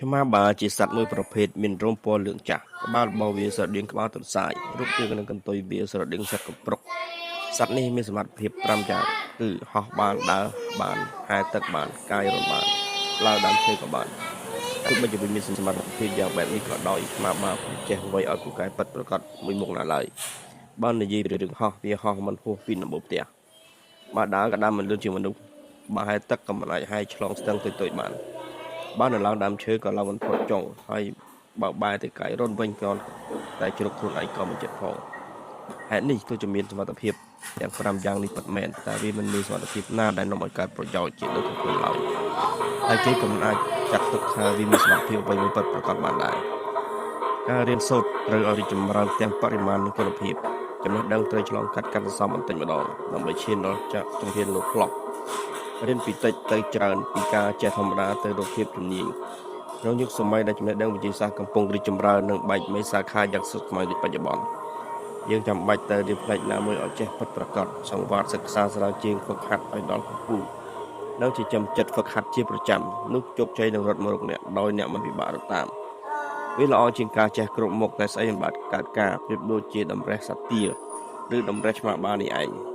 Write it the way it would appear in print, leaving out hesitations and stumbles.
ឆ្មាបាជាសត្វមួយប្រភេទមានរោមពណ៌លឿងចាស់ក្បាលរបស់វាស្រដៀងក្បាលទន្សាយរូបរាងនិងកន្ទុយវាស្រដៀងសត្វកំប្រុកសត្វនេះមានសមត្ថភាព5យ៉ាងគឺហោះបានដើរបានហែលទឹកបានកាយរន្ធបានឡើងដើមឈើក៏បានទោះបីជាវាមានសមត្ថភាពយ៉ាងបែបនេះក៏ដោយឆ្មាបាពុំចេះអ្វីឲ្យពូកែពិតប្រាកដមួយមុខណាឡើយបើនិយាយពីរឿងហោះវាហោះមិនហួសពីដំបូលផ្ទះបើដើរក៏ដើរមិនលឿនជាងមនុស្សបើហែលទឹកក៏មិនអាចហែលឆ្លងស្ទឹងតូចៗបាន បើនៅឡើងដើមឈើក៏ឡើងមិនផុតចុងហើយបើបែរទៅកាយរន្ធវិញក៏តែជ្រុកខ្លួនឯងក៏មិនចិត្តផងហេតុនេះទោះជាមានសមត្ថភាពទាំង5យ៉ាងនេះពិតមែនតែវាមិនមានសមត្ថភាពណាដែលនាំឲ្យកើតប្រយោជន៍ជាដូចខ្លួនឡើយហើយគេក៏មិនអាចចាត់ទុកថាវាមានសមត្ថភាពអ្វីមួយពិតប្រាកដបានដែរការរៀនសូត្រត្រូវឲ្យរីកចម្រើនទាំងបរិមាណនិងគុណភាពចំណេះដឹងត្រូវឆ្លងកាត់ការសន្សំបន្តិចម្ដងដើម្បីឈានដល់ចាក់ជំហានលោកផ្លោះ រៀនពីតិចទៅច្រើនពីការចេះធម្មតាទៅរកភាពជំនាញក្នុងយុគសម័យដែលចំណេះដឹងវិទ្យាសាស្ត្រកំពុងរីកចម្រើននិងបែកមេសាខាយ៉ាងស្មុគស្មាញដូចបច្ចុប្បន្នយើងចាំបាច់ត្រូវរៀនផ្នែកណាមួយឲ្យចេះពិតប្រាកដសង្វាតសិក្សាស្រាវជ្រាវហ្វឹកហាត់ឲ្យដល់កំពូលនិងចិញ្ចឹមចិត្តហ្វឹកហាត់ជាប្រចាំនោះជោគជ័យនឹងរត់មករកអ្នកដោយអ្នកមិនពិបាករត់តាមវាល្អជាងការចេះគ្រប់មុខតែស្អីមិនបាត់កើតការប្រៀបដូចជាតម្រេះសត្វទាឬតម្រេះឆ្មាបានេះឯង។